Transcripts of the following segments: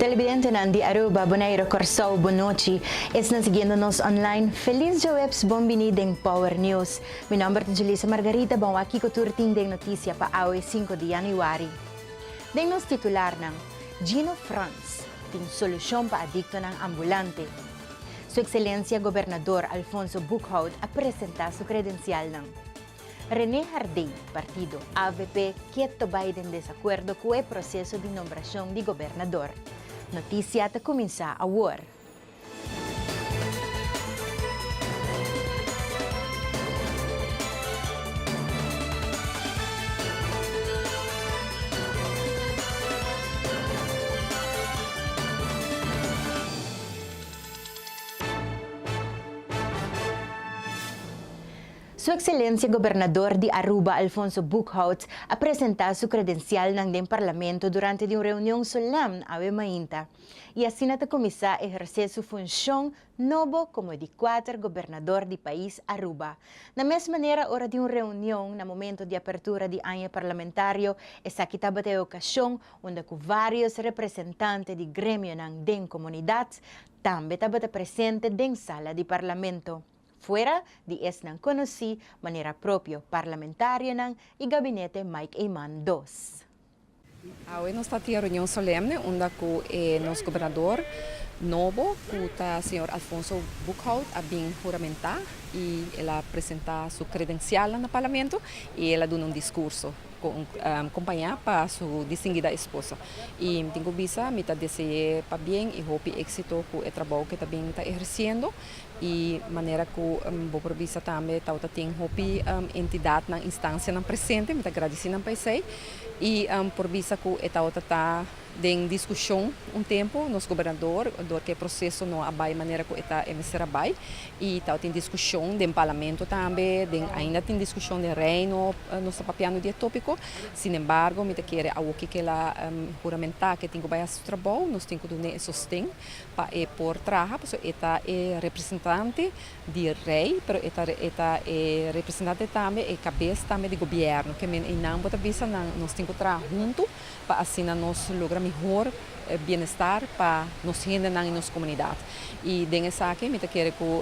Televidentenan di Aruba, Bonaire, Kòrsou, bonochi. Esnan siguiendo nos online, felis djaweps, bon bini den Power News. Mi nòmber ta Julissa Margarita, bon wak kiko tur tin den notisia pa awe sinku di yanüari. Den nos titularnan, Gino Frans tin solushon pa adiktonan ambulante. Su Ekselensia Gobernador Alfonso Boekhoudt a presentá su kredensialnan. René Hardé, partido avp, keto bai den desakuerdo ku e proseso di nombrashon di gobernador. Notisia ta kuminsá awor. Su Excelencia Gobernador di Aruba Alfonso Boekhoudt a presenta su credencialnan den Parlamento durante di un reunion solemn awe mainta y asina ta cuminsa eherce su funcion nobo como e di cuater Gobernador di pais Aruba. Na mes manera ora di un reunion na momento di apertura di aña parlamentario esaki tabata e ocasion unda cu varios representante di gremionan den comunidad tambe tabata presente den sala di Parlamento. Fuera di esnan konosí manera propio parlamentarionan i gabinete Mike Eman dos. Awe nos ta tin reunion solemne unda ku e nos gobernador nobo ku ta señor Alfonso Boekhoudt a bin huramentá i el a presentá su kredensialnan na parlamento i el a duna un diskurso kompañá pa su distinguida esposa. I mi tin ku bisa mi ta dese'é pabien i hopi éksito ku e trabou ku e ta bin ta ehersiendo. I manera ku bo por bisa tambe tabata tin hopi entidatnan, instansianan presente, mi ta gradisí nan pa esei. I por bisa ku e tabata ta den diskushon un tempu, nos gobernador, dor ku e proseso no a bai manera ku e ta e mester a bai. I tabatin diskushon den parlamento tambe, den ainda tin diskushon den Reino, nos ta papiando di e tópiko. Sinembargo mi ta kere awoki ku el a huramentá ku e tin ku bai hasi su trabou, nos tin ku dun'é e sosten. Pa e por traha, pasobra e ta e representante di rei, pero e ta e ta e representante tambe, e kabes tambe di gobièrnu. Ke men einan bo ta bisa nan nos tin ku traha huntu pa asina nos logra mihor bienestar pa nos hendenan i nos komunidat. I den esaki mi ta kere ku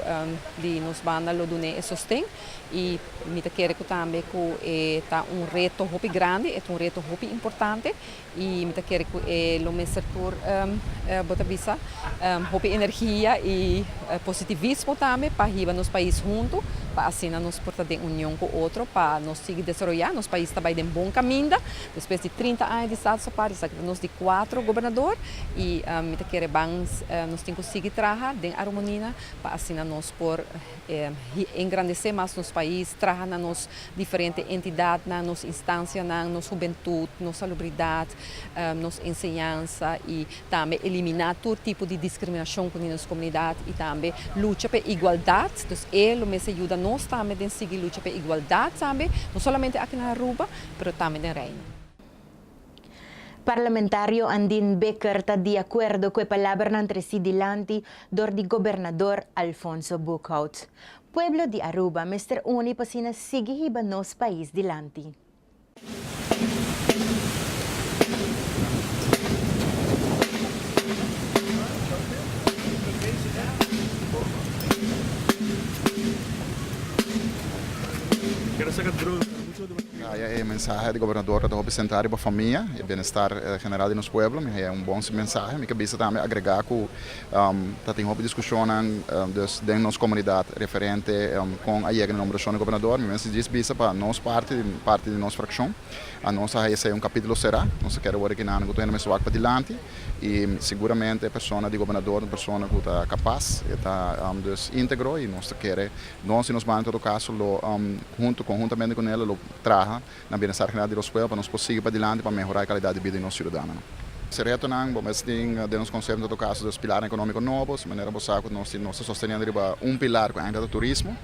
di nos banda lo dun'é e sosten i mi ta kere ku tambe ku e ta un reto hopi grandi, e ta un reto hopi importante. I mi ta kere ku e lo mester tur bo ta bisa hopi energia i positivismo tambe pa hiba nos pais huntu pa asina nos por ta den union ku otro pa nos sigui desaroyá. Nos pais ta bai den bon kaminda despues di trinta aña di status apart esaki ta nos di kuatro gobernador i mi ta kere ban nos tin ku sigui traha den armonina pa asina nos por engrandesé mas nos pais, traha na nos diferente entidadnan, nos instancianan, nos hubentud, nos salubridad, nos enseñansa y tambe elimina tur tipo di discriminacion cu tin den nos comunidad y tambe lucha pa e igualdad. Dus e lo mester yuda nos tambe den sigui lucha pa e igualdad tambe, no solamente aki na Aruba, pero tambe den Reino. Parlamentario Andin Bikker ta di akuerdo ku e palabranan tresí dilanti dor di Gobernador Alfonso Boekhoudt. Pueblo di Aruba mester uni pa asina sigui hiba nos pais dilanti. Haya e mensahe di gobernador ta hopi sentá riba famia i bienestar general di nos pueblo. Mi haya un bon mensahe. Mi ke bisa tambe agregá ku ta tin hopi diskushonnan dus den nos komunidat referente kon a yega na nombrashon di gobernador. Mi mester djis bisa pa nos parti, parti di nos frakshon, a nos a haya esei un kapítulo será. Nos ta kere wòrdu kinan ku tur hende mester wak padilanti. I siguramente e persona di gobernador ta un persona ku ta kapas, e ta dus íntegro i nos ta kere nos i nos banda en todo kaso lo huntu konhuntamente ku nel lo traha na bienestar general di nos pueblo pa nos por sigui padilanti pa mehorá e kalidat di bida di nos siudadanonan. E retonan bo mes tin den nos konsepto en todo kaso dos pilarnan ekonómiko nobo, si manera bo sa ku nos tin nos ta sosteniendo riba un pilar ku ainda ta turismo.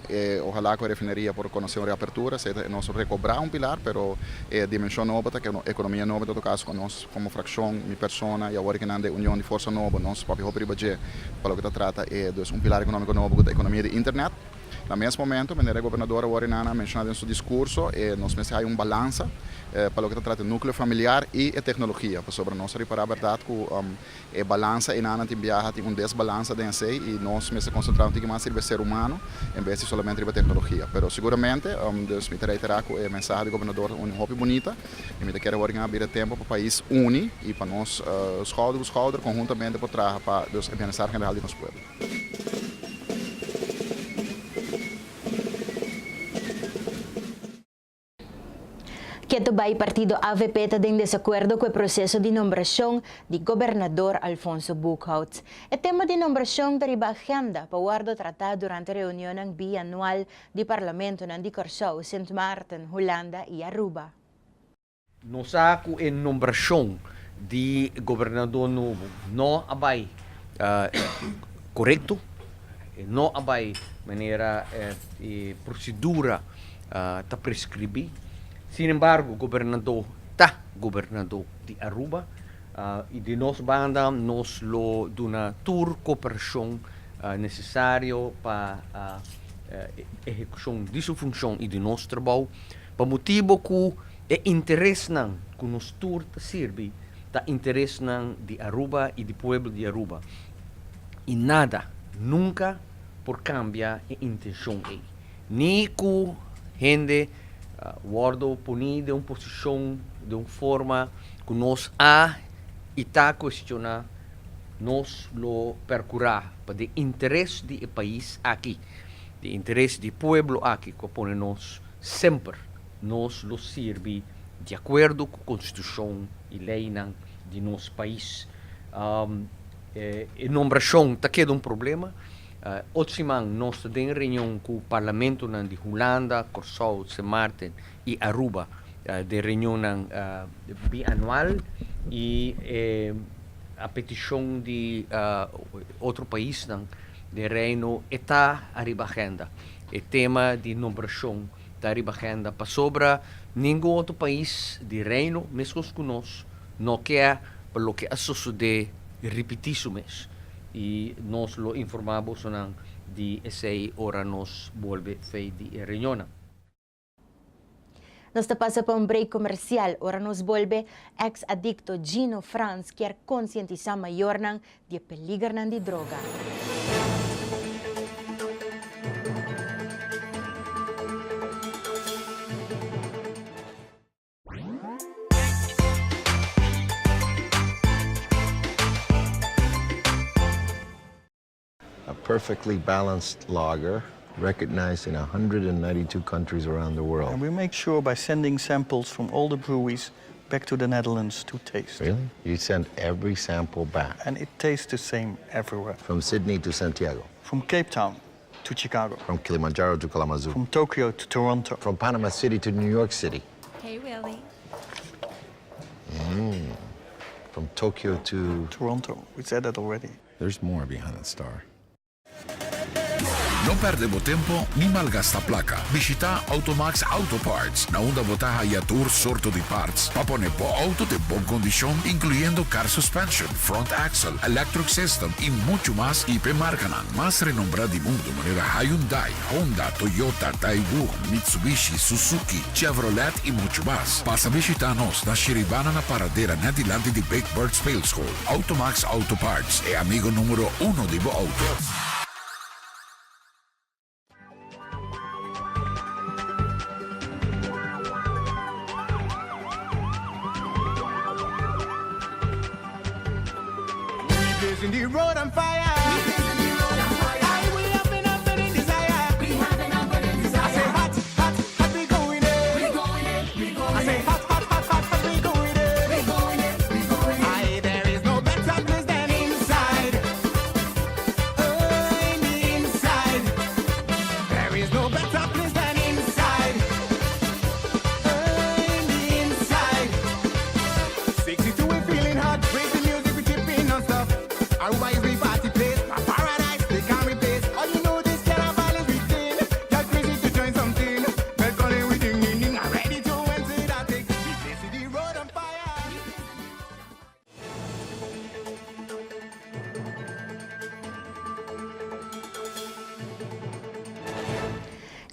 E ojalá ku e refineria por konosé un reapertura, esei ta nos rekobrá un pilar, pero e dimenshon nobo ta ku ekonomia nobo en todo kaso ku nos komo frakshon, mi persona i awor kinan den Union di Forsa Nobo nos papia hopi riba dje pa loke ta trata e dus un pilar ekonómiko nobo ku ta ekonomia di internet. Na mes momento, manera e gobernador awor einan a menshoná den su diskurso, e nos mester haña un balansa pa loke ta trata e núkleo familiar i e teknologia, pasobra nos a ripará bèrdat ku e balansa einan tin biaha tin un desbalansa den esei i nos mester konsentrá un tiki mas riba e ser humano en bes di solamente riba teknologia. Pero siguramente, dus mi ta reiterá ku e mensahe di gobernador ta un hopi bunita i mi ta kere awor a bira tempu pa pais uni i pa nos skouder ku skouder konhuntamente por traha pa dus e bienestar general di nos pueblo. Keto bai partido avp ta den desakuerdo ku e proseso di nombrashon di gobernador Alfonso Boekhoudt. E tema di nombrashon ta riba agenda pa wòrdu tratá durante reunionnan bianual di parlamentonan di Kòrsou, Sint Maarten, Hulanda i Aruba. Nos sa ku e nombrashon di gobernador nobo no a bai korekto, e no a bai manera e prosedura ta preskribí. Sin embargo, gobernador ta gobernador di Aruba i di nos banda nos lo duna tur koperashon nesesario pa ehekushon di su funshon i di nos trabou. Pa motibo cu e interesnan cu nos tur ta sirbi ta interesnan di Aruba y di pueblo di Aruba y nada nunca por cambia e intencion ey. Ni cu hende wordo poni den un posicion, den un forma cu nos a y ta cuestiona, nos lo percura pa den interes di e pais aki, di interes di pueblo aki cu a pone nos Semper nos lo sirbi di akuerdo ku konstitushon i leinan di nos pais. E nombrashon ta keda un problema. Otro siman nos ta den reunion ku parlamentonan di Hulanda, Kòrsou, Sint Maarten i Aruba den reunionnan bianual i a petishon di otro paisnan den Reino e ta ariba agenda. E tema di nombrashon ta riba agenda pasobra ningun otro pais di Reino, meskos ku nos, no ke pa loke a sosodé ripití su mes. I nos lo informá bosonan di esei ora nos bolbe fei di e reunionnan. Nos ta pasa pa un break comercial. Ora nos bolbe, ex adicto Gino Frans kier concientisa mayornan di e peligernan di droga. A perfectly balanced lager recognized in 192 countries around the world. And we make sure by sending samples from all the breweries back to the Netherlands to taste. Really? You send every sample back? And it tastes the same everywhere. From Sydney to Santiago? From Cape Town to Chicago. From Kilimanjaro to Kalamazoo. From Tokyo to Toronto. From Panama City to New York City. Hey, Willie. From Tokyo to... Toronto. We said that already. There's more behind that star. No perde bo tempo ni malgasta placa. Bishita Automax Auto Parts, na unda bo ta haya tur sorto di parts pa pone bo auto den bon condicion, incluyendo car suspension, front axle, electric system y mucho mas y p'e marcanan mas renombra di mundo manera Hyundai, Honda, Toyota, Daewoo, Mitsubishi, Suzuki, Chevrolet y mucho mas. Pasa bishita nos na Shiribana na Paradera net dilanti di Big Bird Speelschool. Automax Auto Parts, e amigo numero uno di bo auto.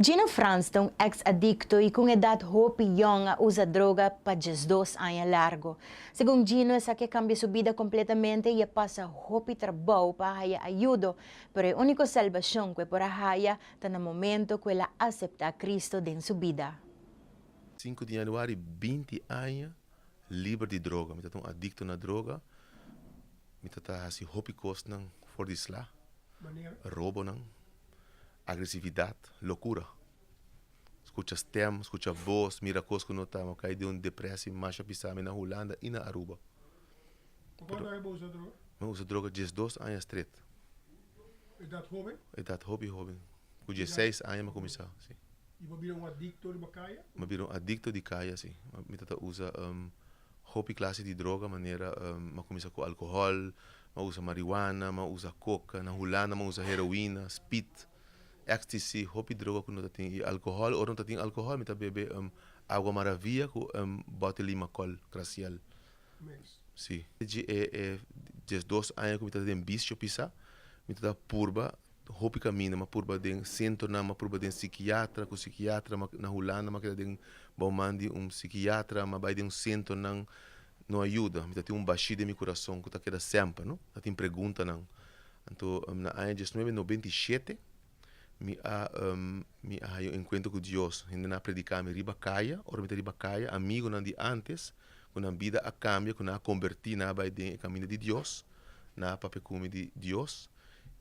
Gino Frans ta un ex-adicto y cu un edad hopi jong a usa droga pa 12 aña largo. Segun Gino, esaki a cambia su bida completamente y a pasa hopi trabou pa haya ayudo, pero e unico salbacion cu e por a haya ta na momento cu el a acepta Cristo den su bida. 5 di januari, 20 aña liber di droga. Mi ta un adicto na droga. Mi ta hasi hopi cosnan for di sla. Robonan, agresividad, locura. Scucha stem, scucha voz, mira cos cu no ta. Mi a cay den un depresie masha pisa mi na Hulanda y na Aruba. Cuanto aña bo usa droga? Mi usa droga 12 aña straight. Edad hoben? Edad hopi hoben. Cu 16 aña mi a cuminsa, si. Y bo bira un adicto riba caya? Mi bira un adicto di caya, si. Mi ta usa hopi clase di droga, manera mi a cuminsa cu alcohol, mi a usa marihuana, mi a usa coca, na Hulanda mi a usa heroina, speed, ecstasy, hopi droga cu no ta tin. Y alcohol, ora no ta tin alcohol, mi ta bebe agua maravilla cu bote limacol, Graciel. Si. E 12 aña cu mi ta den vicio pisa, mi ta purba hopi camino, mi a purba den centronan, mi a purba den psiquiatra, cu psiquiatra na Hulanda, mi a keda den bou man di un psiquiatra, mi a bay den un centronan, no a yuda. Mi ta tin un bashi den mi curason cu ta keda semper, no? Ta tin preguntanan. Anto na aña 1997 mi a haya un encuentro cu Dios. Hendenan a predica mi riba caya, ora mi ta riba caya, amigonan di antes, cu nan bida a cambia, cu nan a converti, nan a bay den e camino di Dios, nan a papia cu mi di Dios,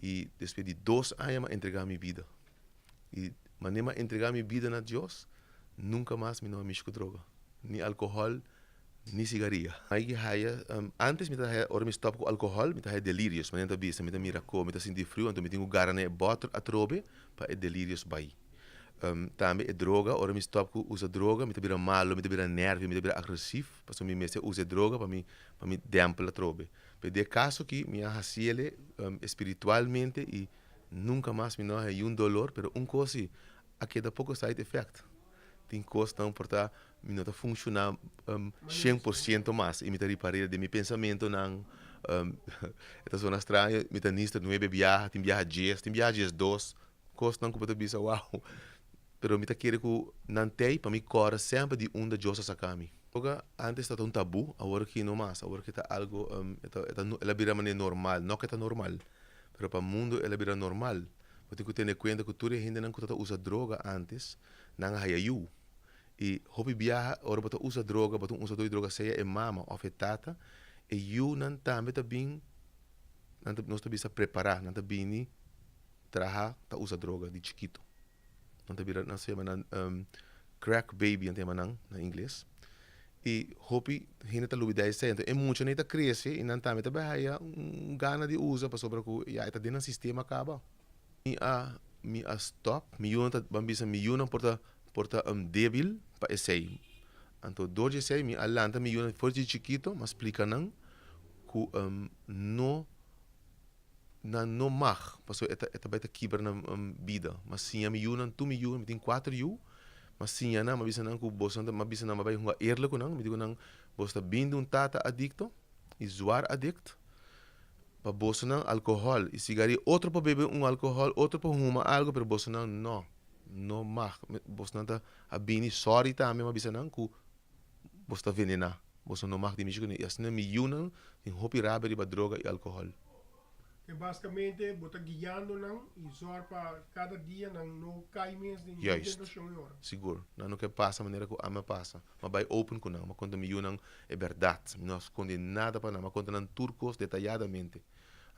y despues di 2 aña mi a entrega mi bida. Y manera mi a entrega mi bida na Dios, nunca mas mi no a mishi cu droga, ni alcohol, ni cigaria. Mi a haya, antes mi ta haya, ora mi stop cu alcohol, mi ta haya delirios, manera mi ta bisa, mi ta mira co, mi ta sinti friu, anto mi tin cu gara na e boter atrobe pa e delirios bay. Tambe e droga, ora mi stop cu usa droga, mi ta bira malo, mi ta bira nervio, mi ta bira agresief, pasobra mi mester usa e droga pa mi dempel atrobe. Pero den e caso aki, mi a haciele espiritualmente y nunca mas mi no a haya un dolor, pero un cos si, a keda poco side effect. Tin cosnan por ta mi no ta funciona 100% mas y mi ta ripara den mi pensamentonan, e ta sona straño, mi ta nister nuebe biaha, tin biaha 10, tin biaha 12, cosnan cu bo ta bisa "Wow", pero mi ta kere cu nan tey pa mi core semper di unda Dios a saca mi. Droga antes tabata un tabu, awor aki no mas, awor aki ta algo, el a bira manera normal, no cu e ta normal, pero pa mundo el a bira normal. Bo tin cu tene cuenta cu tur e hendenan cu tabata usa droga antes, nan a haya yu. Y hopi biaha, ora bo ta usa droga, bo ta un usador di droga, sea e mama of e tata, e yunan tambe ta bin, nan ta, nos ta bisa prepara, nan ta bini traha ta usa droga di chikito. Nan ta bira, nan sa yama nan crack baby, nan ta yama nan na ingles. Y hopi hende ta lubida esei. Enton e muchanan ta crece y nan tambe ta bay haya un gana di usa pasobra cu ya e ta den nan sistema caba. Mi a stop, mi yunan ta, ban bisa mi yunan por ta debil pa esei. Anto door di esei mi a lanta mi yunan for di chikito, mi a splica nan cu no, nan no mag, pasobra e ta bay ta kibra nan bida. Mi a siña mi yunan, tur mi yunan, mi tin cuater yu, mi a siña nan, mi a bisa nan cu boso, mi a bisa nan, mi a bay hunga eerlijk cu nan, mi di cu nan: "Boso ta bin di un tata adicto y zwaar addict, pa bosonan alcohol y sigaria, otro por bebe un alcohol, otro por huma algo, pero bosonan no, no mag. Bosonan ta a bini, sorry tambe", mi a bisa nan, "cu boso ta venena, boso no mag di mishi cu ne." Y asina mi yunan tin hopi rabia riba droga y alcohol. Que basicamente bo ta guiando nan y zorg pa cada dia nan no cay mes den tentacion y ora. Sigur. Nan no ke pasa manera cu ami a pasa. M'a bay open cu nan. M'a conta mi yunan e berdad. Mi no a sconde nada pa nan. M'a conta nan tur cos detayadamente.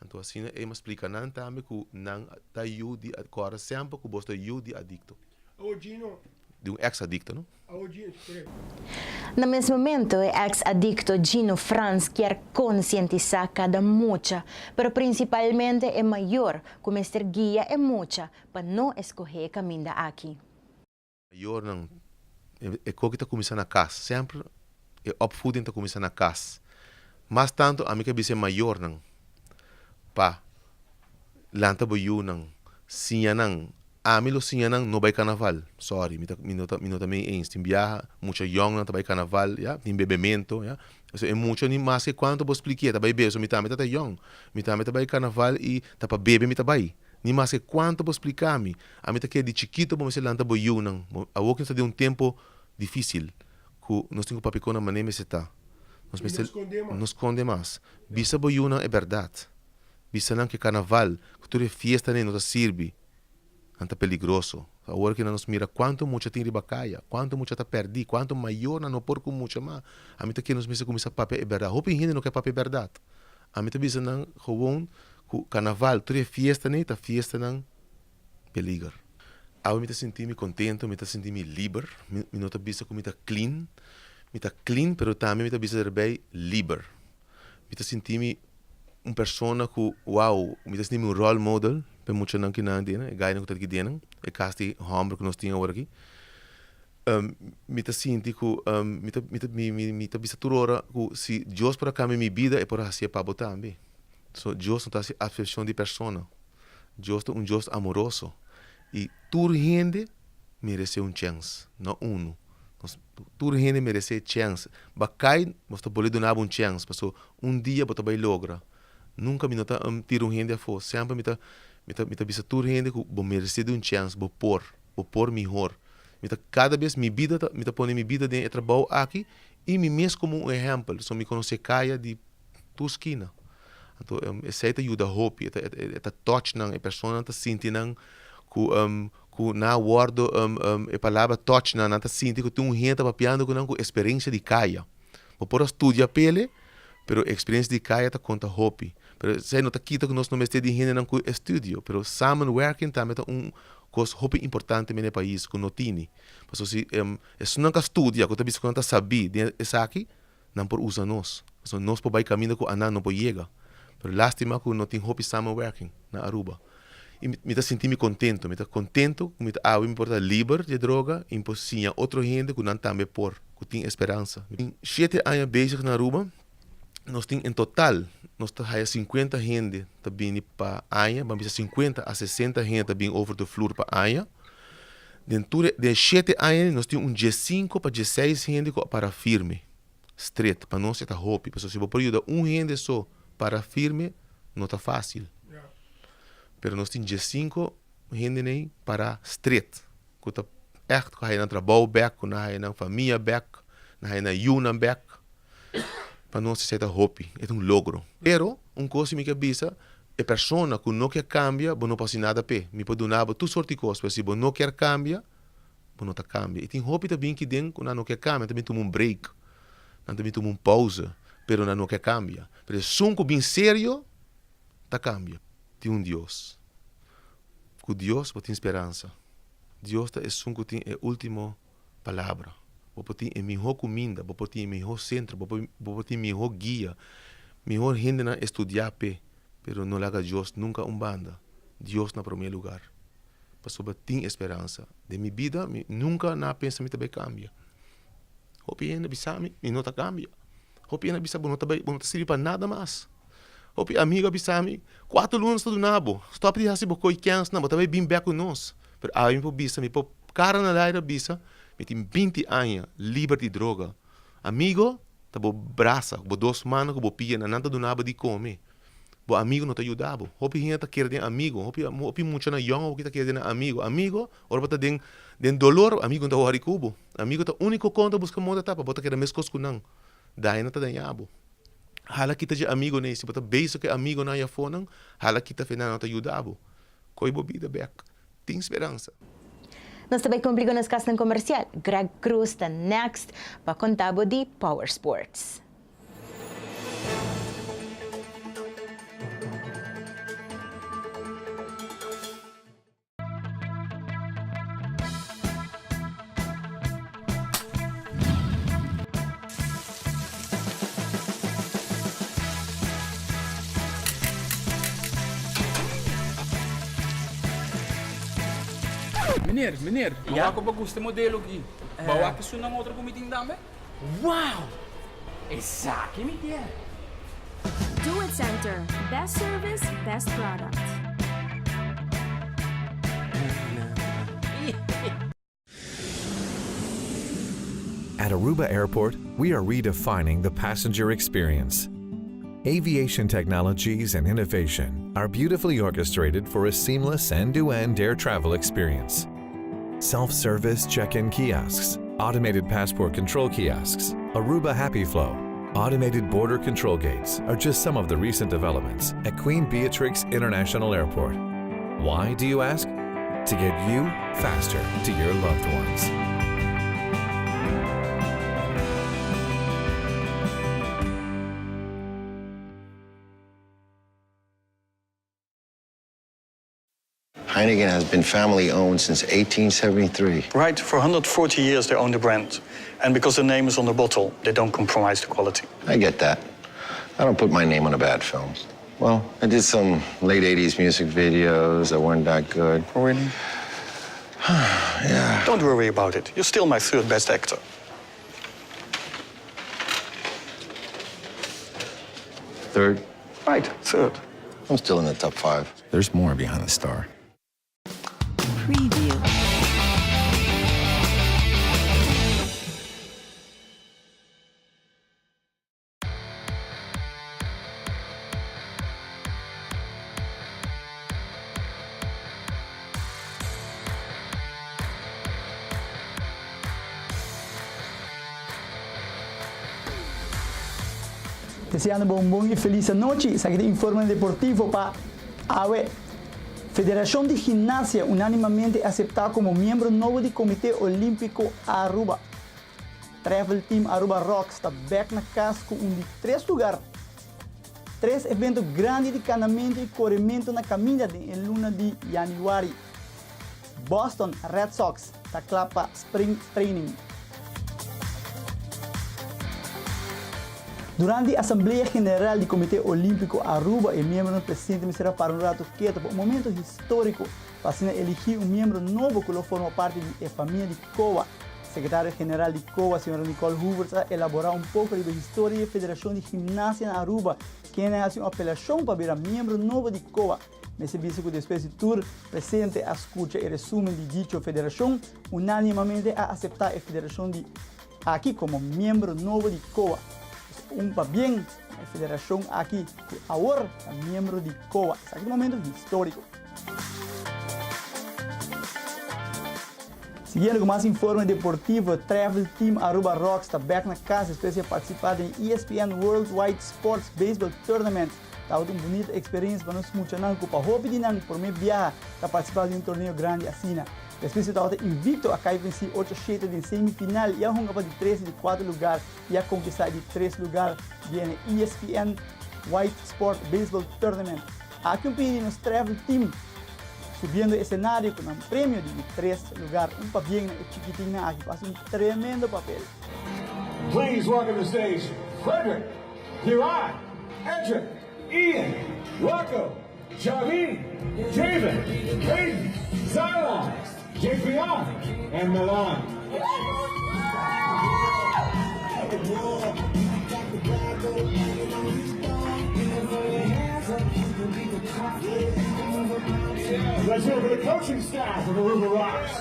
Anto asina e m'a splica nan tambe cu nan ta yu di, corda semper cu boso ta yu di adicto. Oh, Gino. Di un ex-adicto, no? Oh, Gino, correcto. Na mes momento, e ex-adicto Gino Frans kier concientisa cada mucha, pero principalmente e mayor, cu mester guia e mucha pa no escoge e caminda aki. Mayornan, e cos ta cuminsa na cas. Semper e opvoeding ta cuminsa na cas. Mas tanto ami ke bisa mayornan pa lanta bo yunan, siña nan. Ami lo siña nan no bay carnaval. Sorry, mi no ta mee eens. Tin biaha, mucha young nan ta bay carnaval, ya, tin bebemento, ya. So, e mucha ni mas que cuanto bo explique, ta bay bebe, so mi tambe ta young. Mi tambe ta bay carnaval y ta pa bebe mi ta bay. Ni maske kuantu bo splika mi, ami ta kere di chikito bo mester lanta bo yunan. Awor ku nos ta den un tempu difisil, ku nos tin ku papia kon na manera mester ta. Nos mester no skonde mas. Bisa bo yunan e bèrdat. Bisa nan ku e karnaval, ku tur e fiestanan ei no ta sirbi. Nan ta peligroso. Awor ki nos mira kuantu mucha tin riba kaya, kuantu mucha ta pèrdí, kuantu mayornan no por ku mucha mas. Ami ta kere nos mester kuminsá papia e bèrdat. Hopi hende no ke papia e bèrdat. Ami ta bisa nan gewoon ku karnaval, tur e fiestanan ei ta fiestanan peliger. Awe mi ta sinti mi kontento, mi ta sinti mi liber. Mi no ta bisa ku mi ta clean. Mi ta clean pero tambe mi ta bisa derbei liber. Mi ta sinti mi un persona ku wow, mi ta sinti mi un role model pa e muchanan ki nan dena, e gainan ku ta aki dena, e kas di hòmber ku nos tin awor aki. Mi ta sinti ku mi ta mi ta mi ta bisa tur ora ku si Dios por a kambia mi bida e por a hasié pa bo tambe. So Dios no ta hasi acepcion di persona. Dios ta un Dios amoroso i tur hende meresé un chèns, no unu. Nos tur hende meresé chèns. Ba kai, nos ta bolbe duna bo un chèns, paso un dia bo ta bai logra. Nunka mi no ta tira un hende afó. Semper mi ta mi ta mi ta bisa tur hende ku bo meresé di un chèns, bo por, bo por mihor. Mi ta kada bes mi bida ta mi ta pone mi bida den e trabou aki i mi mes komo un ehèmpel. So mi konosé kaya di tur skina. Anto esei ta yuda hopi, e ta e ta touch nan, e personanan ta sinti nan ku ku nan a wòrdu e palabra touch nan, nan ta sinti ku tin un hende ta papiando ku nan ku eksperensia di kaya. Bo por a studia pele, pero eksperensia di kaya ta konta hopi. Pero esei no ta kita ku nos no mester di hendenan ku estudio, pero samenwerking tambe ta un kos hopi importante mene pais ku no tini. Pasobra si esunnan ku a studia, ku ta bisa ku nan ta sabí den esaki, Nan por usa nos. Pasobra nos por bai kaminda ku anan no por yega. Pero lastima ku no tin hopi samenwerking na Aruba. I mi ta sinti mi kontento. Mi ta kontento ku mi ta awe mi por ta liber di e droga i mi por siña otro hende ku nan tambe por, ku tin e speransa. Mi tin shete aña bezig na Aruba. Nos tin en total nos ta haya sinkuenta hende ta bini pa aña. Ban bisa sinkuenta a sesenta hende ta bini over de vloer pa aña. Den tur e den shete aña nos tin un diesinko pa dieseis hende ku a para firme, stret. Pa nos e ta hopi, pasobra si bo por yuda un hende so para firme no ta fásil. Pero nos tin diesinko hende nei para stret, ku ta ègt ku haya nan trabou bèk, ku nan haya nan famia bèk, nan haya nan yunan bèk. Pa nos esei ta hopi, e ta un logro. Pero un kos si mi ke bisa, E persona ku no kier kambia, bo no por hasi nada p'e. Mi por duna bo tur sorti kos, pero si bo no kier kambia, bo no ta kambia. I tin hopi ta bin kiden ku nan no kier kambia, nan ta bin tuma un break, nan ta bin tuma un pauze, pero nan no kier kambia. Pero esun ku bin serio ta kambia. Tin un Dios. Ku Dios bo tin speransa. Dios ta esun ku tin e ultimo palabra. Bo por tin e mihó kuminda, bo por tin e mihó sentro, bo por bo por tin mihó guia, mihó hendenan estudiá p'e, pero no laga Dios nunka un banda. Dios na promé lugar. Pasobra tin e speransa. Den mi bida mi nunka na pensa mi ta bai kambia. Hopi hende bisa mi, mi no ta kambia. Hopi hende a bisa bo no ta bai, bo no ta sirbi pa nada mas. Hopi amigo a bisa mi, kuater luna nos ta duna bo, stòp di hasi bo koi kènsnan, bo ta bai bin bèk ku nos. Pero awe mi por bisa, mi por kara na laira bisa, mi tin binti aña liber di droga. Amigo ta bo brasa, bo dos mannan ku bo pianan, nan ta duna bo di kome. Bo amigo no ta yuda bo. Hopi hende ta kere den amigo, hopi hopi muchanan yòn awoki ta kere den nan amigo. Amigo, ora bo ta den den dolor, amigo no ta wòri ku bo. Amigo ta úniko kon ta buska moda ta pa bo ta keda meskos ku nan. Daña nan ta daña bo. Hala kita dje amigonan ei. Si bo ta bezig ku e amigonan ei afonan, hala kita fe nan no ta yuda bo. Kohe bo bida bèk. Tin speransa. Nos ta bai kumpli ku nos kasnan komersial. Greg Cruz ta next pa konta bo di Power Sports. Meneer, meneer, mi wak ku bo gusta e modelo aki. Bo a wak esunnan otro ku mi tin tambe? Wow! Esaki mi kier! Do It Center, best service, best product. At Aruba Airport, we are redefining the passenger experience. Aviation technologies and innovation. are beautifully orchestrated for a seamless end-to-end air travel experience. Self-service check-in kiosks, automated passport control kiosks, Aruba Happy Flow, automated border control gates are just some of the recent developments at Queen Beatrix International Airport. Why, do you ask? To get you faster to your loved ones. Heineken has been family owned since 1873. Right, for 140 years they own the brand. And because the name is on the bottle, they don't compromise the quality. I get that. I don't put my name on a bad film. Well, I did some late 80s music videos that weren't that good. Oh, really? yeah. Don't worry about it. You're still my third best actor. Third? Right, third. I'm still in the top five. There's more behind the star. Preview. Deseando bo un bon y feliz anochi, esaki ta informe deportivo pa awe. Federacion di Gimnasia unanimamente acepta como miembro nobo di Comite Olimpico Aruba. Travel Team Aruba Rocks ta bek na cas cu un di tres lugar. Tres evento grandi di canamento y coremento na caminda den e luna di januari. Boston Red Sox ta cla pa spring training. Durante Asamblea General di Comite Olimpico Aruba e miembronan presente mester a para un rato keto pa un momento historico pa asina eligi un miembro nobo cu lo forma parti di e famia di COA. Secretario General di COA, Sra. Nicole Hoevertsz a elabora un poco riba e historia di e Federacion di Gimnasia na Aruba, kende a haci un apelacion pa bira miembro nobo di COA. Mester bisa cu despues di tur presente a scucha e resumen di dicho federacion, unanimamente a acepta e federacion di aki como miembro nobo di COA. Pues un pabien na e federacion aki cu awor ta miembro di COA. Esaki ta un momento historico. Siguiendo cu mas informe deportivo, Travel Team Aruba Rocks ta bek na cas despues di a participa den ESPN World Wide Sports Baseball Tournament. Tabata un bunita experiencia pa nos muchanan cu pa hopi di nan prome biaha ta participa den un torneo grandi asina. Despues di tabata invicto a cay venci ocho shete den semifinal y a hunga pa di tres y di cuatro lugar y a conquista e di tres lugar den e ESPN White Sport Baseball Tournament. Aki un pidi nos travel team subiendo e escenario cu nan premio di di tres lugar. Un pabien na e chikitinnan aki cu a haci un tremendo papel. Please welcome to the stage Frederick Hirai, Edric, Ian, Rocco, Javi, David, Caden, Zylon, Javion, and Milan. Let's hear it for the coaching staff of Aruba Rocks.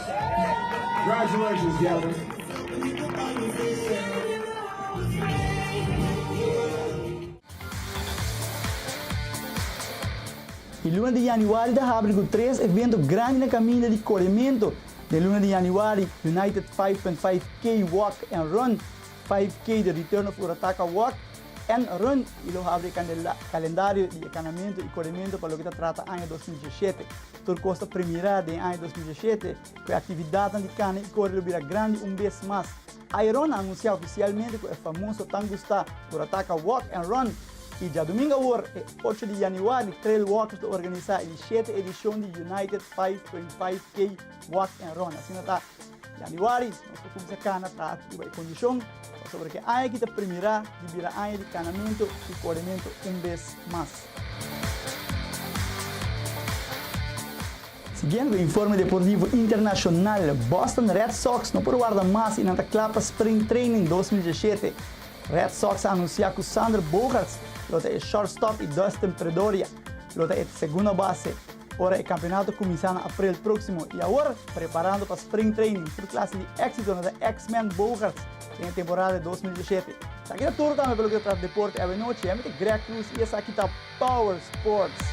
Congratulations, gentlemen. E luna di yanüari ta habri ku tres evento grandi na kaminda di korementu. Den luna di yanüari, United 5.5 K Walk and Run, 5 K The Return of Urataka Walk and Run i lo habri e kalendario di e kanamentu i korementu pa loke ta trata aña 2017. Tur kos ta premirá den aña 2017 ku e aktividatnan di kana i kore lo bira grandi un bes mas. Iron a anunsiá ofisialmente ku e famoso tan gustá Urataka Walk and Run i djadumingu awor, e ocho di yanüari, Trail Walkers lo organisá e di shete edishon di United 5.5 K Walk and Run. Asina ta yanüari nos por kuminsá kana traha riba e kondishon pasobra ku e aña aki ta primirá di bira aña di kanamentu i korementu un bes mas. Siguiendo cu informe deportivo internacional, Boston Red Sox no por warda mas y nan ta cla pa Spring Training 2017. Red Sox a anuncia cu Xander Bogaerts lo ta e shortstop y Dustin Pedroia lo ta e segunda base ora e campeonato cuminsa na april proximo. Y awor, preparando pa Spring Training, tur clase di exito na ta X-Men Bogaerts den e temporada di 2017. Esaki ta tur tambe pa loke ta trata deporte awe nochi. Ami ta Greg Cruz y esaki ta Power Sports.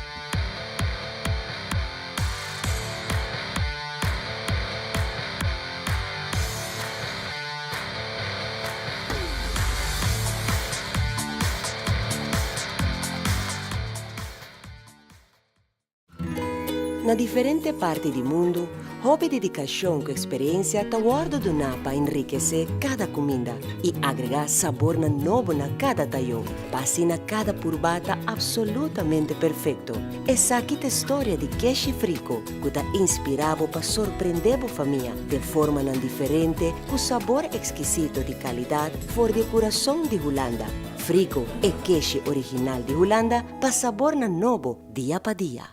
Na diferente parti di mundu, hopi dedikashon ku eksperensia ta wòrdu duná pa enrikesé kada kuminda i agregá sabornan nobo na kada tayó, pa asina kada purbá ta apsolutamente perfekto. Esaki ta e storia di Keshi Friko ku ta inspirá bo pa sorprendé bo famia den formanan diferente ku sabor ekskisito di kalidat for di e kurason di Hulanda. Friko, e keshi original di Hulanda pa sabornan nobo dia pa dia.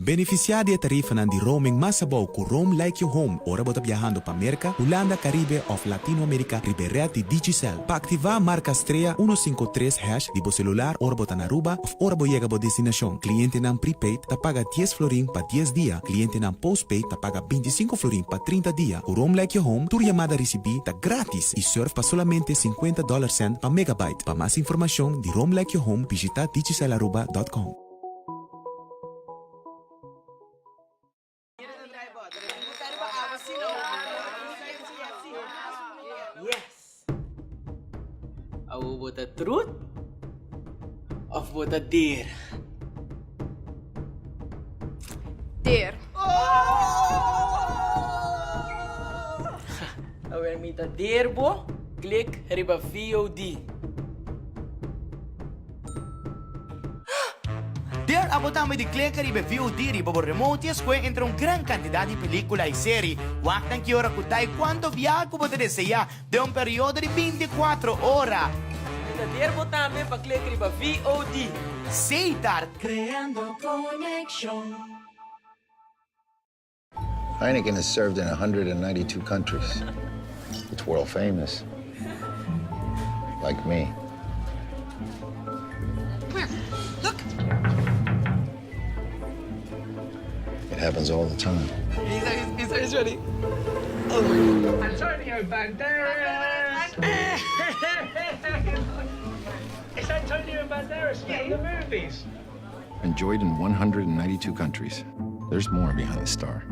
Benefisiá di e tarifanan di roaming mas abou ku Roam Like You Home ora bo ta biahando pa Merka, Hulanda, Karibe òf Latinoamerika riba e rèt di Digicel. Pa aktivá marka strea uno sinku tres hash di bo selular ora bo ta na Aruba òf ora bo yega bo destinashon. Klientenan prepaid ta paga dies florin pa dies dia, klientenan postpaid ta paga bintisinko florin pa trinta dia. Ku Roam Like You Home tur yamada risibí ta grátis i sùrf pa solamente sinkuenta dòler sènt pa megabyte. Pa mas informashon di Roam Like You Home bishitá digicelaruba dòt com. Yes! Awo bo ta truth of bo ta dare? Dare. Awel mi ta dare bo, click riba VOD. Dare abo tambe di kleka riba e VOD riba bo remote i escohe entre un gran cantidad di pelicula i seri. Wak nan ki ora cu ta i cuanto biaha cu bo ta desea den un periodo di binticuatro ora. Mi ta dare bo tambe pa klek riba VOD. Setar. Creando conexion. Heineken has served in 192 countries. It's world famous. Like me. Where? Look. It happens all the time. He's, he's, he's ready. Oh my God. Antonio Banderas! It's Antonio Banderas from the movies. Enjoyed in 192 countries. There's more behind the star.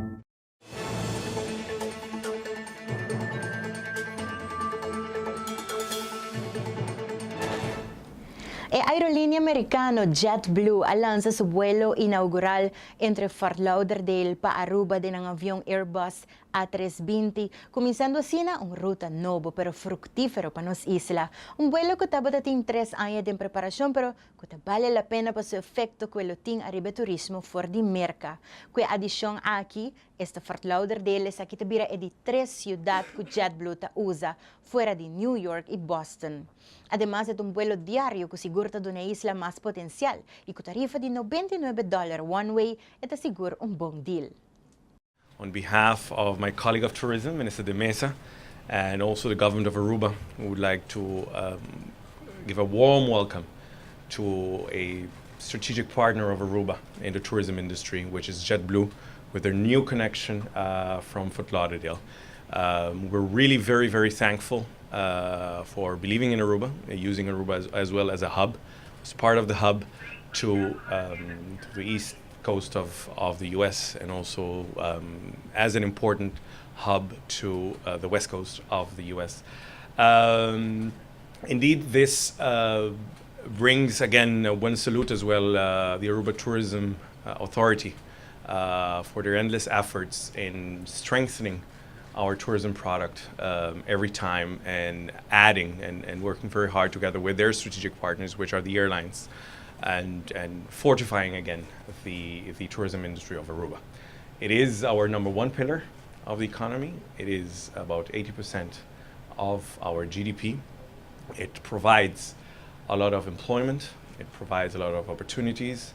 E aerolinea mericano JetBlue a lansa su vuelo inaugural entre Fort Lauderdale pa Aruba den nan avion Airbus A tres binti, kuminsando asina un ruta nobo pero fruktífero pa nos isla. Un buelo ku tabata tin tres aña den preparashon pero ku ta bale la pena pa su efekto ku e lo tin ariba e turismo for di Merka. Ku e adishon aki, esta Fort Lauderdale esaki ta bira e di tres siudat ku JetBlue ta usa, fuera di New York i Boston. Ademas e ta un buelo diario ku sigur ta duna e isla mas potensial i ku tarifa di 99 dòler one way e ta sigur un bon deal. On behalf of my colleague of tourism, Minister De Meza, and also the government of Aruba, we would like to um, give a warm welcome to a strategic partner of Aruba in the tourism industry, which is JetBlue, with their new connection uh, from Fort Lauderdale. Um, we're really very, very thankful uh, for believing in Aruba, using Aruba as, as, well as a hub, as part of the hub to, um, to the east coast of, of the US and also um, as an important hub to uh, the west coast of the US. Um, indeed, this uh, brings again uh, one salute as well uh, the Aruba Tourism uh, Authority uh, for their endless efforts in strengthening our tourism product um, every time and adding and, and working very hard together with their strategic partners, which are the airlines, and, and fortifying again the, the tourism industry of Aruba. It is our number one pillar of the economy. It is about 80% of our GDP. It provides a lot of employment, it provides a lot of opportunities,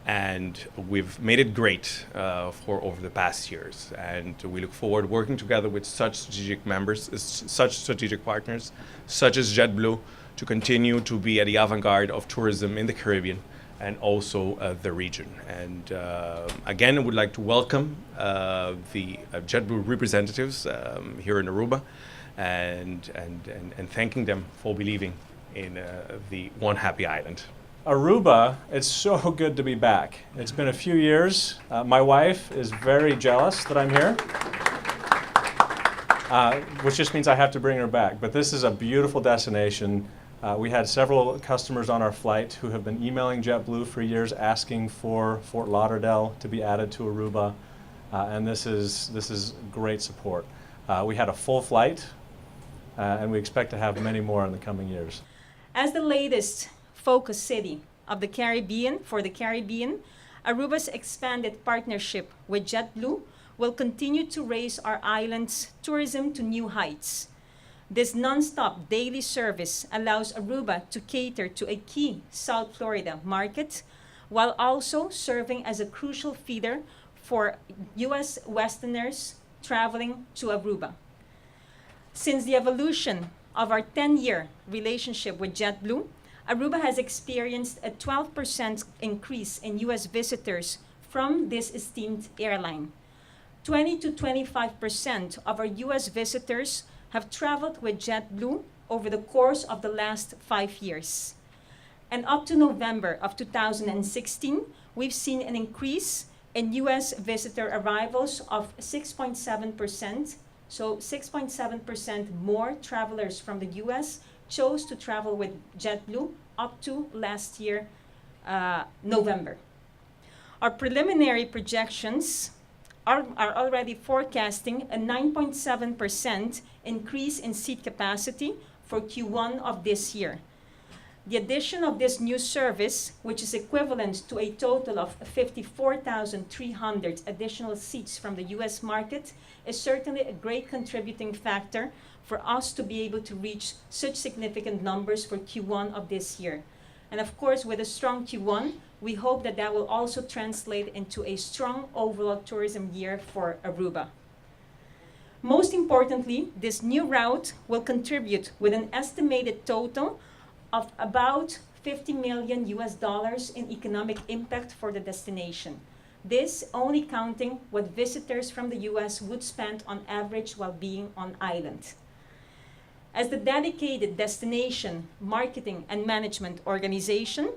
and we've made it great uh, for over the past years. And we look forward working together with such strategic members, such strategic partners, such as JetBlue, to continue to be at the avant-garde of tourism in the Caribbean and also uh, the region. And uh, again, I would like to welcome uh, the uh, JetBlue representatives um, here in Aruba and, and, and, and thanking them for believing in uh, the One Happy Island. Aruba, it's so good to be back. It's been a few years. Uh, my wife is very jealous that I'm here, uh, which just means I have to bring her back. But this is a beautiful destination. We had several customers on our flight who have been emailing JetBlue for years asking for Fort Lauderdale to be added to Aruba, and this is, this is great support. We had a full flight, and we expect to have many more in the coming years. As the latest focus city of the Caribbean for the Caribbean, Aruba's expanded partnership with JetBlue will continue to raise our island's tourism to new heights. This non-stop daily service allows Aruba to cater to a key South Florida market while also serving as a crucial feeder for U.S. Westerners traveling to Aruba. Since the evolution of our 10-year relationship with JetBlue, Aruba has experienced a 12% increase in U.S. visitors from this esteemed airline. 20 to 25% of our U.S. visitors have traveled with JetBlue over the course of the last 5 years. And up to November of 2016, we've seen an increase in U.S. visitor arrivals of 6.7%. So 6.7% more travelers from the U.S. chose to travel with JetBlue up to last year, November. Our preliminary projections are already forecasting a 9.7% increase in seat capacity for Q1 of this year. The addition of this new service, which is equivalent to a total of 54,300 additional seats from the US market, is certainly a great contributing factor for us to be able to reach such significant numbers for Q1 of this year. And of course, with a strong Q1, we hope that that will also translate into a strong overall tourism year for Aruba. Most importantly, this new route will contribute with an estimated total of about 50 million US dollars in economic impact for the destination. This only counting what visitors from the US would spend on average while being on island. As the dedicated destination, marketing, and management organization,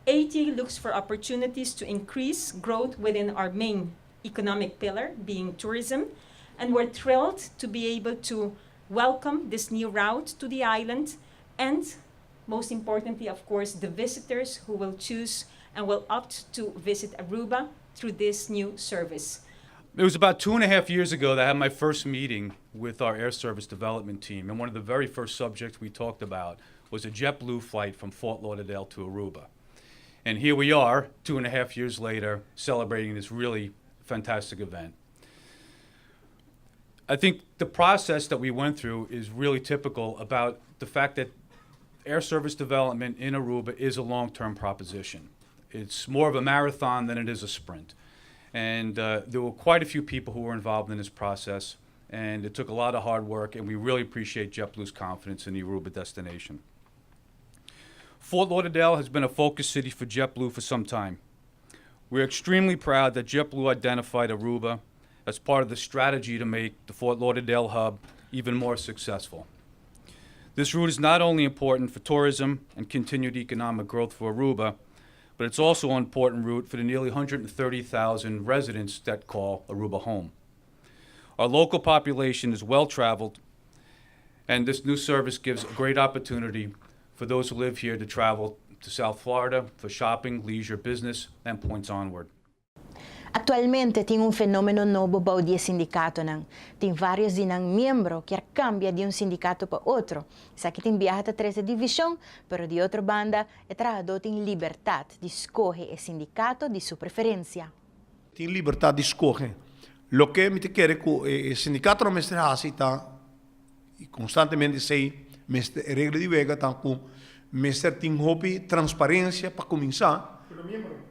ATA looks for opportunities to increase growth within our main economic pillar, being tourism, and we're thrilled to be able to welcome this new route to the island and most importantly, of course, the visitors who will choose and will opt to visit Aruba through this new service. It was about 2.5 years ago that I had my first meeting with our air service development team, and one of the very first subjects we talked about was a JetBlue flight from Fort Lauderdale to Aruba. And here we are, 2.5 years later, celebrating this really fantastic event. I think the process that we went through is really typical about the fact that air service development in Aruba is a long-term proposition. It's more of a marathon than it is a sprint. And there were quite a few people who were involved in this process, and it took a lot of hard work, and we really appreciate JetBlue's confidence in the Aruba destination. Fort Lauderdale has been a focus city for JetBlue for some time. We're extremely proud that JetBlue identified Aruba as part of the strategy to make the Fort Lauderdale hub even more successful. This route is not only important for tourism and continued economic growth for Aruba, but it's also an important route for the nearly 130,000 residents that call Aruba home. Our local population is well traveled, and this new service gives a great opportunity for those who live here to travel to South Florida for shopping, leisure, business, and points onward. Actualmente tin un fenomeno nobo bou di sindicatonan. Tin varios di nan miembro cu cambia di un sindicato pa otro. Esaki tin biaha ta trece division, pero di otro banda, e trahado tin libertad di scoge e sindicato di su preferencia. Tin libertad di scoge. Loke mi ta kere cu e sindicato no mester haci ta constantemente esey mester regla di wega ta cu mester tin hopi transparencia pa cuminsa.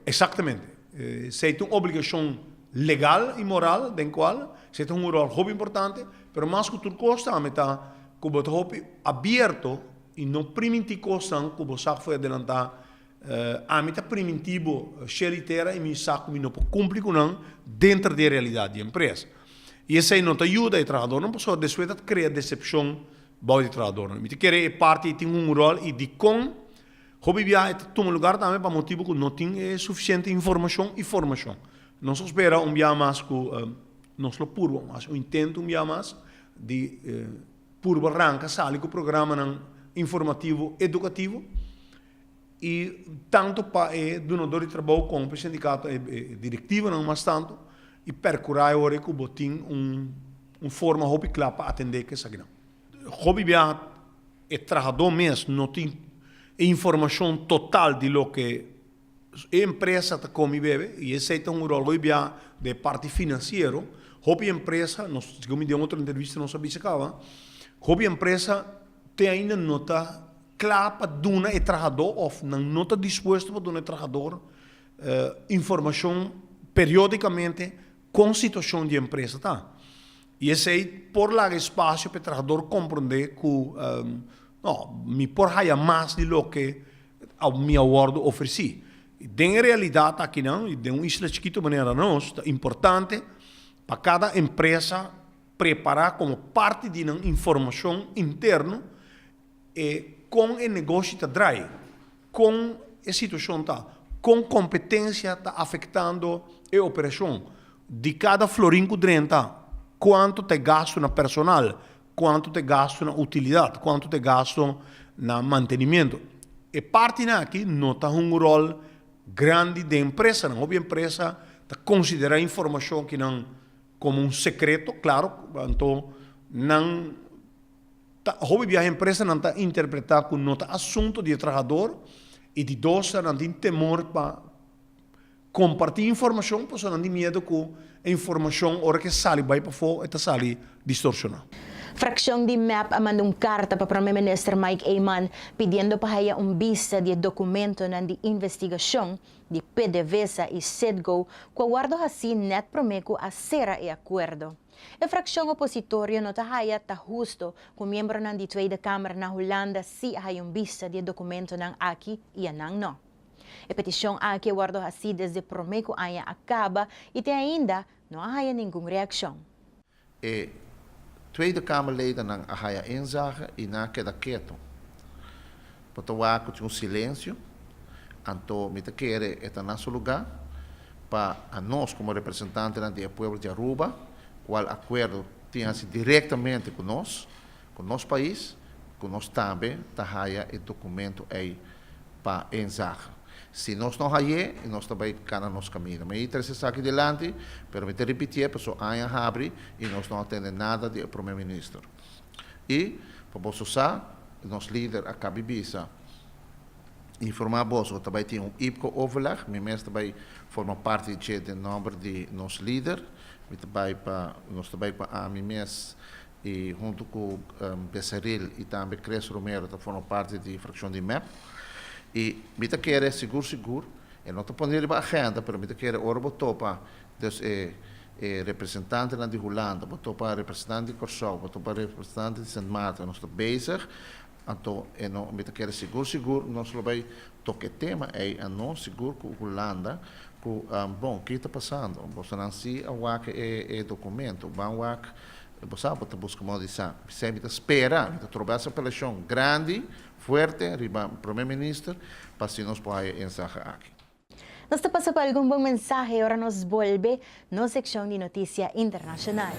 Exactamente. Esey tin un obligacion legal y moral den cual esey tin un rol hopi importante, pero mas cu tur cos tambe ta cu bo ta hopi abierto y no priminti cosnan cu bo sa cu adelanta. Ami ta priminti bo cielo y tera y mi sa cu mi no por cumpli cu nan den di realidad di empresa. Y esey no ta yuda e trahado, no por despues ta crea decepcion bou di trahado. Mi ta kere parti tin un rol y di con hopi biaha ta tuma lugar tambe pa motibo cu no tin suficiente informacion y formacion. Nos ta spera un biaha mas cu nos lo purba, mas un intento un biaha mas di purba ranca sali cu programanan. informativo edukativo i tantu pa e dunador di trabou komo pa e sindikato e direktivonan mas tantu i perkurá e ora ku bo tin un un forma hopi kla pa atendé ku esakinan. Hopi biaha e trahadó mes no tin e informashon total di loke E empresa ta come y bebe y esey ta un rol hoy bia de parti financiero. Hopi empresa, nos segun mi den otro entrevista nos a bisa caba, hopi empresa te ainda no ta cla pa duna e trahador of nan no ta dispuesto pa duna e trahador informacion periodicamente con situacion di e empresa ta. Y esey por laga espacio pa e trahador comprende cu no, mi por haya mas di loke mi a wordo ofreci. Den e realidad akinan, y den un isla chikito manera nos, ta importante pa cada empresa prepara como parti di nan informacion interno e con e negoshi ta draai, con e situacion ta, con competencia ta afectando e operacion di cada florin cu drenta, cuanto ta e gasto na personal, Kuantu ta e gastu na utilidat? Kuantu ta e gastu na mantenimiento? E partinan aki no ta hunga un ròl grandi den empresanan. Hopi empresa ta konsiderá informashon akinan komo un sekreto, klaro, anto nan ta hopi biaha empresanan ta interpretá ku no ta asuntu di e trahador i di dos nan tin temor pa Kompartí informashon pasobra nan tin miedu ku e informashon ora ke sali bai pafó e ta sali distorshoná. Frakshon di mep a manda un karta pa Prome Minister Mike Eman pidiendo pa haya un bista di e dokumentonan di investigashon di PDVSA i Citgo ku a wòrdu hasí nèt promé ku a sera e akuerdo. E frakshon opositorio no ta haya ta husto ku miembronan di Tweede Kamer na Hulanda sí a haya un bista di e dokumentonan aki i a nan no. E petishon aki a wòrdu hasí desde promé ku aña a kaba i te ainda no a haya ningun reakshon. E Tweede Kamerledennan a haya inzage i nan a keda ketu. Bo ta wak ku tin un silensio, anto mi ta kere e ta na su lugá pa anos komo representantenan di e pueblo di Aruba, kual akuerdo tin hasi direktamente ku nos, ku nos pais, ku nos tambe ta haya e dokumento ei pa inzage. Si nos no hay'é, nos ta bai kana nos kaminda. Mi a trese esaki dilanti, pero mi ta ripitié paso aña habri i nos no a tende nada di e prome minister. I, pa boso sa, nos lider a kabi bisa, informá boso ku ta bai tin un IPCO overleg. Mi mes ta bai forma parti di dje den nòmber di nos lider. Mi ta bai pa, nos ta bai pa ami mes i huntu ku Becerril i tambe Chris Romero ta forma parti di frakshon di mep. I mi ta kere sigur sigur, e no ta pone riba agenda, pero mi ta kere ora bo topa dus e e representantenan di Hulanda, bo topa representante di Kòrsou, bo topa representante di Sint Maarten, nos ta bezig, anto e no mi ta kere sigur sigur nos lo bai toka e tema ei anos sigur ku Hulanda ku bon ki ta pasando, bosonan si a wak e e dokumento, ban wak Bo sa, bo ta buska modo di sa. P'esei mi ta spera, mi ta troba es apelashon grandi, fuerte riba Prome Minister pa asina nos por haya e ensahe aki. Nos ta pasa pa algun bon mensahe ora nos bolbe nos sekshon di notisia internashonal.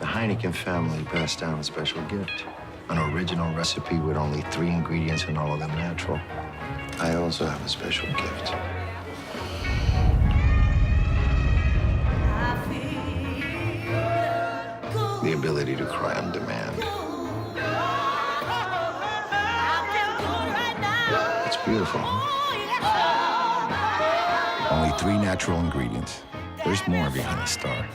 The Heineken family passed down a special gift. An original recipe with only three ingredients and all of them natural. I also have a special gift. The ability to cry on demand. It's beautiful, huh? Only three natural ingredients. There's more behind the star.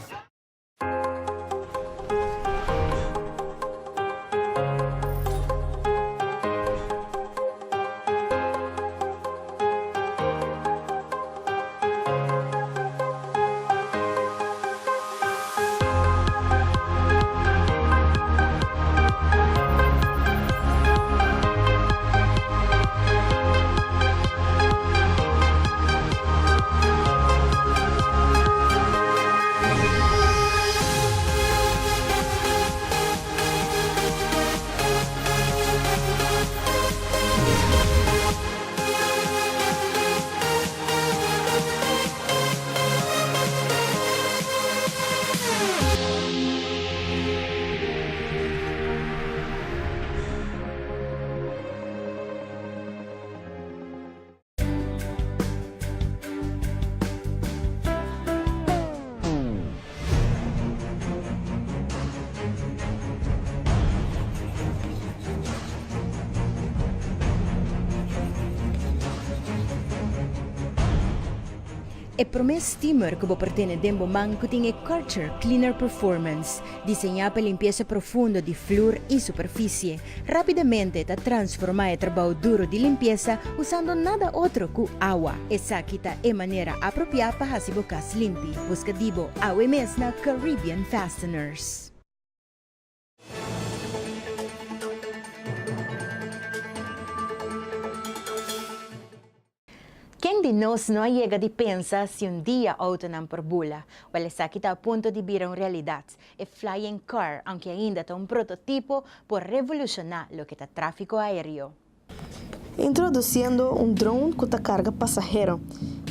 E promé steamer ku bo por tene den bo man ku tin e Karcher Cleaner Performance, diseñá pa limpiesa profundo di flur i superfisie, rápidamente ta transformá e trabou duru di limpiesa usando nada otro ku awa. Esaki ta e manera apropiá pa hasi bo kas limpi. Buska di bo awe mes na Caribbean Fasteners. Ken di nos no a yega di pensa si un dia autonan por bula? Wel esaki ta a punto di bira un realidad. E flying car, aunke ainda ta un prototipo, por revoluciona loke ta trafico aereo. Introduciendo un drone cu ta carga pasahero.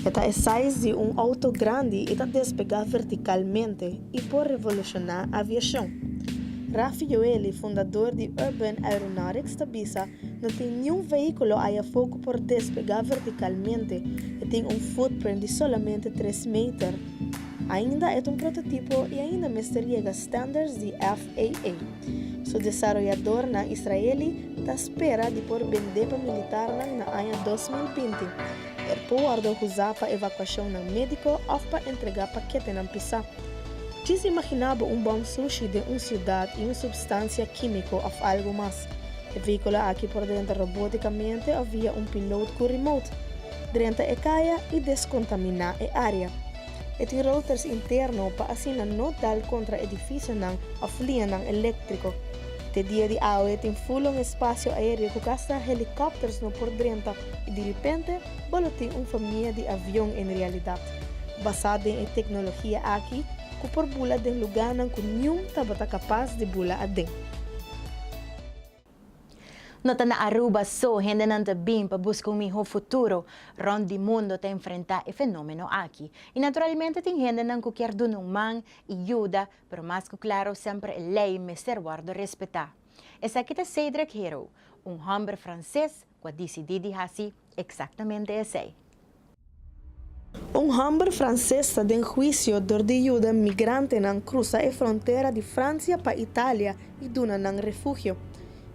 E ta e size di un auto grandi y ta despega verticalmente y por revoluciona aviacion. Rafi Yoeli, fundador di Urban Aeronautics ta bisa No tin niun vehíkulo ayafó ku por despegá vertikalmente i tin un footprint di solamente tres meter. Ainda e ta un prototipo i ainda mester yega standards di FAA. Su desaroyadornan israeli ta spera di por bendé pa militarnan na aña 2020. Er por wòrdu usá pa evakuashonnan médiko òf pa entregá paketenan pisá. Djis imaginá bo un bòm sushi den un siudat i un supstansia kímiko òf algu mas. E vehíkulo aki por drenta robótikamente òf via un piloot ku remote. Drenta e kaya i deskontaminá e área. E tin routers interno pa asina no dal kontra edifisionan òf liñanan eléktriko. Te dia di awe tin ful un espasio aéreo ku kasta helikòpters no por drenta i diripente bo lo tin un famia di avion en realidat, basá den e teknologia aki ku por bula den lugánan ku niun tabata kapas di bula aden. No ta na Aruba so hendenan ta bin pa buska un miho futuro, rond di mundo ta enfrenta e fenomeno aki. Y naturalmente tin hendenan cu kier duna un man y yuda, pero mas cu claro semper e ley mester wordo respeta. Esaki ta Cedric Hero, un homber Frances cu a dicidi di haci exactamente esey. Un hòmber franses ta den huisio dor di yuda migrantenan krusa e frontera di Fransia pa Italia i duna nan refugio.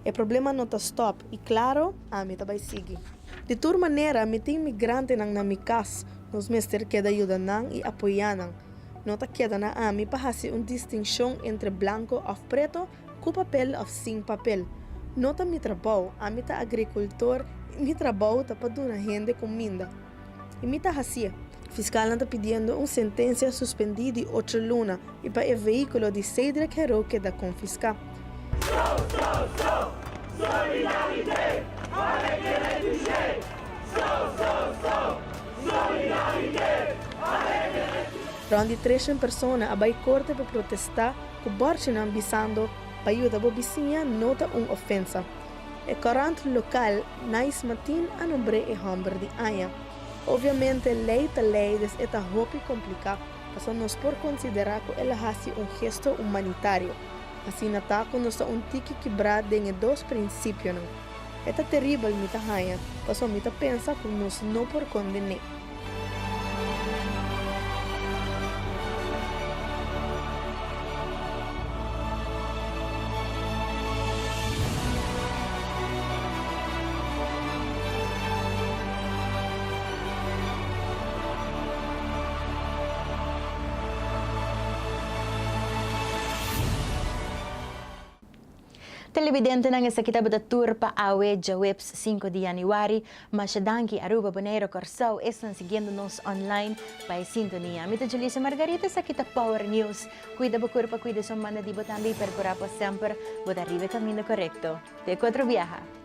E problema no ta stòp i klaro ami ta bai sigui. Di tur manera mi tin migrantenan na mi kas, nos mester keda yuda nan i apoyá nan. No ta keda na ami pa hasi un distinshon entre blanko òf preto, ku papel òf sin papel. No ta mi trabou, ami ta agrikultor i mi trabou ta pa duna hende kuminda. I mi ta hasié. Fiskalnan ta pidiendo un sentensia suspendí di ocho luna i pa e vehíkulo di Cedric Herro keda konfiská. Rònt di treshen persona a bai korte pa protestá ku bòrchinan bisando pa yuda bo bisiña no ta un ofensa. E korant lokal Nice Matin a nombr'é e hòmber di aña. Obviamente lei ta lei des e ta hopi kompliká pasobra nos por konsiderá ku el a hasi un gesto humanitario. Asina ta ku nos ta un tiki kibrá den e dos prinsipionan. E ta teribel mi ta haña pasobra mi ta pensa ku nos no por konden'é. Televidentenan esaki tabata tur pa awe djaweps sinku di januari. Masha danki Aruba, Bonaire, Kòrsou esnan siguiendo nos online pa e sintonia. Mi ta Julissa Margarita esaki ta Power News. Kuida bo kurpa, kuida esun manda di bo tambe i perkurá pa semper bo ta riba e kaminda korekto. Te ku otro biaha.